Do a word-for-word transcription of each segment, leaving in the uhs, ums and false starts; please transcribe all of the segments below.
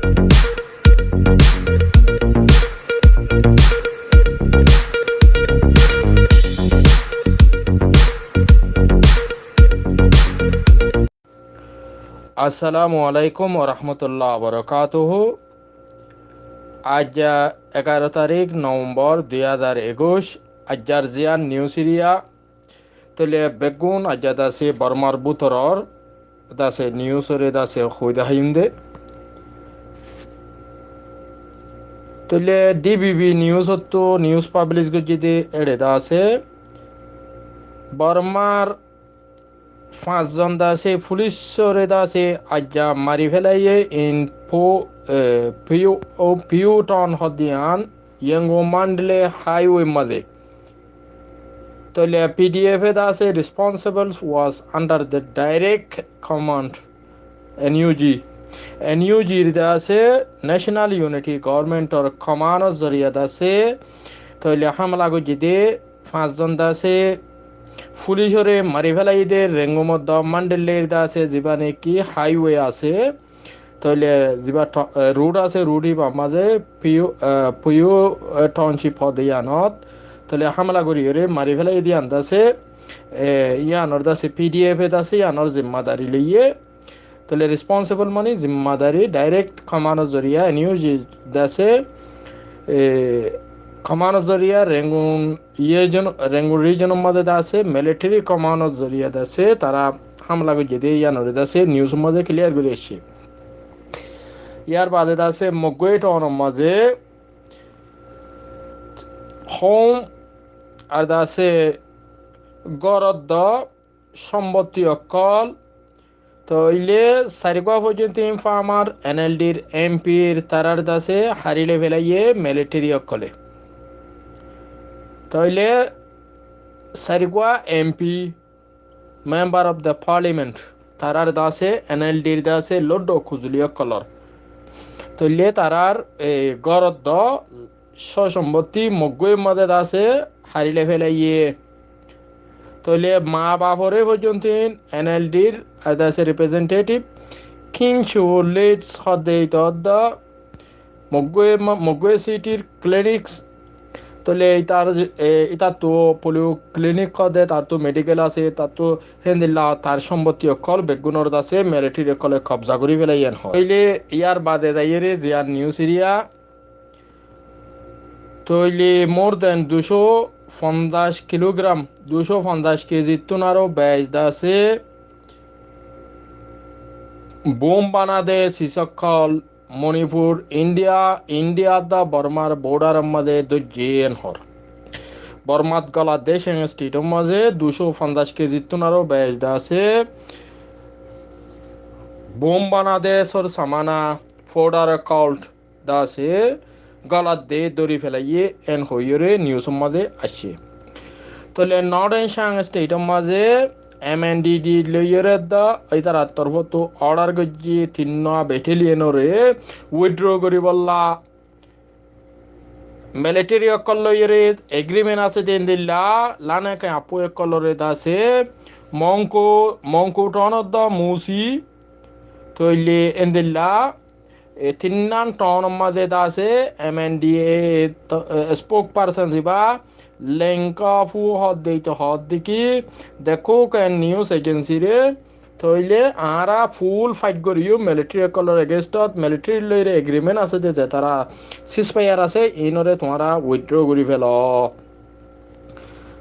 Assalamu alaikum warahmatullahi wabarakatuhu. Aijja egaró tarík Novembor dui házar ekuic, aijjar ziyán news eriya. Tóile beggún aijja dase Bormar bútoror dase news ore dase hoói deháiyum de. Tóile D B B news ottu news publish goijjé de, ére dase Bormar fañs zon dase fulic ore dase aijja mari félaiye in Pu-, eh, Piu-, o, Piu Town hoddé yián Yengu Mandle highway mazé. Tóile P D F e dase responsible was under the direct command N U G. N U G r dase National Unity Government or command or zoriya dase tóile hámla goijjé de fañs zon dase fulic ore mari félaiye de Rengu moddo Mandle r dase zibá niki highway asé. Tóile zibá to-, eh, road asé, road ibá mazé Piu, eh, Piu, eh, township hoóde yiánot. Tóile hámla gorí ore mari félaiye de yián dase, eh, yiánor dase P D F e dase yiánor zimmadari loiye. Tóile responsible mani zimmadari direct command or zoriya N U G dase, eh, command or zoriya Rangoon iye jon-, Rangoon region or mazé dase military command or zoriya dase tará hámla goijjé de yiánore dase news or mazé clear gorí aiccé. Yar bade dase Mogwai town or mazé home ar dase góror dó sombotti ókkol, tóile sairgua foijjonto former N L D r M P r tarár dase hári loi félaiye military ókkole. Tóile sairgua M P, member of the parliament, tarár dase N L D r dase loddo kuzuli ókkolor. Tóile tarár, e, góror dó só sombotti Mogwai mazé dase hári loi félaiye. Tóile maa bafore foijjonto N L D r ar dase representative Kin Shu Leeds hoóde ito hoódda Mogwai ma-, Mogwai city r clinics. Tóile itar, e, itattu polio clinic hoóde, tattu medical asé, tattu héndilla tar sombotti ókkol beggúnor dase military ókkole kobza gorí félaiye yián hoó. Tóile yar bade zaiyóre ziyán news eriya. Tóile more than ducó fonzaic kilogram, ducó fonzaic kezittún aró beci dase bom banade sis ókkol Manipur, India, India dá Bormar border or mazé dóijje yián hoór. Bormat golat de Shan state or mazé ducó fonzaic kezittún aró beci dase bom banade sór samana, powder ókkol dase golat de dóri félaiye, en hoiyóre news or mazé aiccé. Tóile Northern Shan state or mazé M N D D loiyóre dá itarar torfóttu order goijjé tinnúa battalion ore withdraw goríbolla. Military ókkol loiyóre agreement asé de endilla, lane ke apu ókkolore dase Mongku, Mongku town or dá Musi, tóile endilla, e, tinnán town or mazé dase M N D A to-, e, spokesperson zibá Lengkafu hoóde ito hoódde ki, the Kokang news agency re, tóile añára full fight goríyum military ókkolor against ot, military loiyóre agreement asé de, ze tará ceasefire asé, inore tuáñra withdraw gorí félo.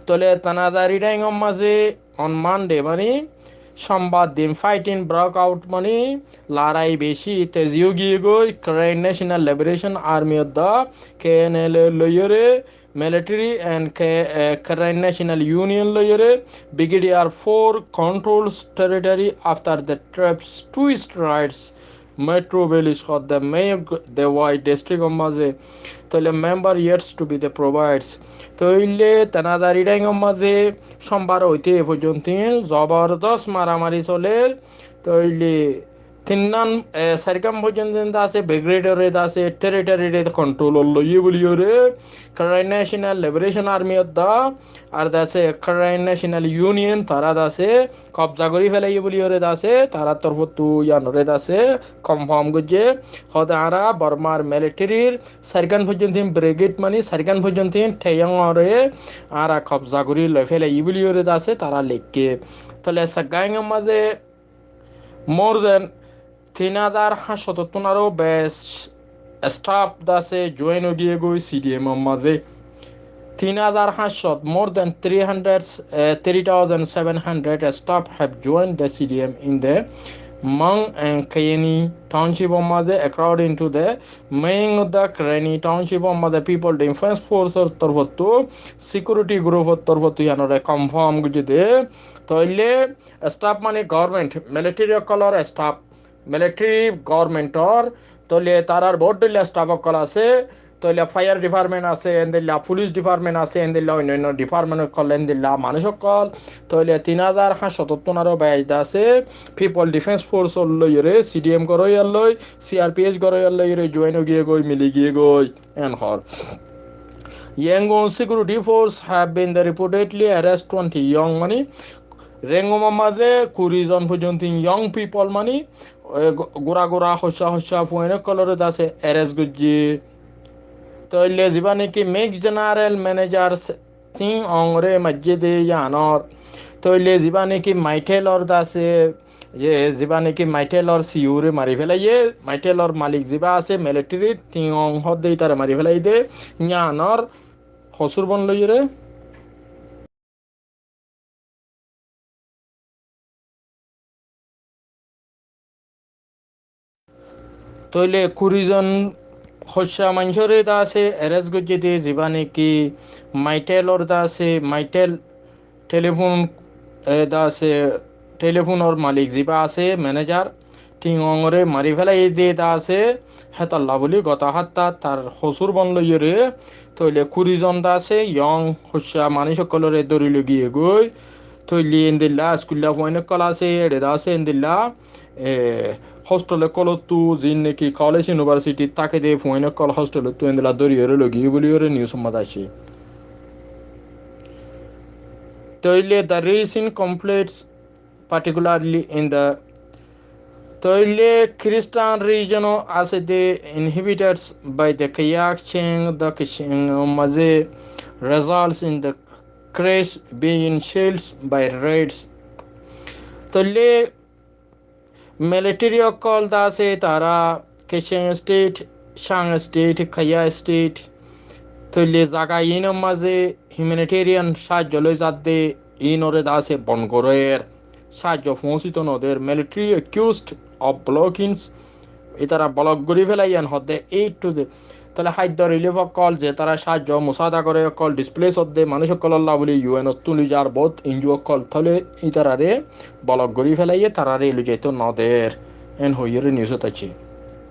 Tóile Tanadari Dang or mazé on Monday mani sombar din fighting broke out mani lorai beci tez ói giyé goi Karen National Liberation Army or dá K N L A loiyóre military and K-, eh, Karen National Union loiyóre Brigadier four controls territory after the troops twist rights Metro village hoódde Mayo Dewai district or mazé. Tóile member yet to be the provides. Tóile Tanadari Dang or mazé sombar óite foijjonto zobordos maramari soler. Tóile Tinnán, e, sairgán foijjonto de asé Belgrade ore de asé territory re control ot loiye buli ore Karen National Liberation Army odda ar de asé Karen National Union tará de asé kobza gorí felaiye buli ore de asé tarár torfottu iyanore de asé confirm goijje. Hode añára Bormar military r sairgán foijjonto brigade mani sairgán foijjonto Tayong ore añára kobza gorí loi felaiye buli ore de asé tará leikké. Tóile Sagaing or mazé more than tin házar háñt cót ottún aró beci staff de asé join ói giyé goi C D M or mazé. Tin házar háñt cót, more than three hundred, eh, three thousand seven hundred staff have joined the C D M in the Mang and Kaini township or mazé, according to the Mang of the Kaini township or mazé People Defense Force or torfottu, security group or torfottu iyanore confirm goijje de. Tóile staff mani government, military ókkolor staff, military government or, tóile tarár bout dhoilla staff ókkol asé, tóile fire department asé, endilla police department asé, endilla oinno oinno department ókkol, endilla manúic ókkol, tóile tin házar háñt cót ottún aró beci de asé, People Defense Force or loiyore, C D M goroiyar loi, C R P F goroiyar loiyore join ói giyé goi, mili giyé goi, en hoór. Yangon security force have been the reportedly arrest twenty young, mani Rengum or mazé kuri zon foijjonto young people mani, e, gu-, gura gura hoicca hoicca fuain ókkolore de asé arrest goijje. Tóile ziba niki Meng General Manager Thin Aung re maijje de iyanor. Tóile ziba niki Mytel or de asé, ye ziba niki Mytel or C E O re mari felaiye, Mytel or malik ziba asé military Thin Aung hoó de ítare mari felaiye de iyanor hosur bon loiyore. Tóile kuri zon hoicca maincóre de asé arrest goijje de ziba niki Mytel or de asé, Mytel telephone, e, de asé, telephone or malik ziba asé, manager, Thin Aung re mari felaiye de de asé, hétolla buli gotá hátta tar hosur bon loiyore, tóile kuri zon de asé, young, hoicca manúic ókkolore dóri loi giyé goi, tóile endilla school fuain ókkol asé, ere de asé endilla, e, hostel ókkolottu, ziín niki college university táke de fuain ókkol hostel ottu endilla dóriyore loi giyé buli ore news or mazé aiccé. Tóile the recent conflicts particularly in the, tóile Christian region o asé de inhabited by the Kayak Ching, the Kashing mazé results in the crash being shells by raids. Tóile military ókkol de asé tará Kachin State, Shan State, Kayah State, tóile zaga iínor mazé humanitarian sáhaijjo loi zadde iínore de asé bon gorér, sáhaijjo foóñsito noder. Military accused of blockings, ítara block gorí felaiye en hoó de aid to the, tóile háiddo relief ókkol ze tará sáhaijjo musaada goré ókkol displace ódde manúic ókkolólla buli U N ottú loi zar bout N G O ókkol tóile ítarare block gorí felaiye, tarare loi zaito noder. En hoiyóre news ot aiccé.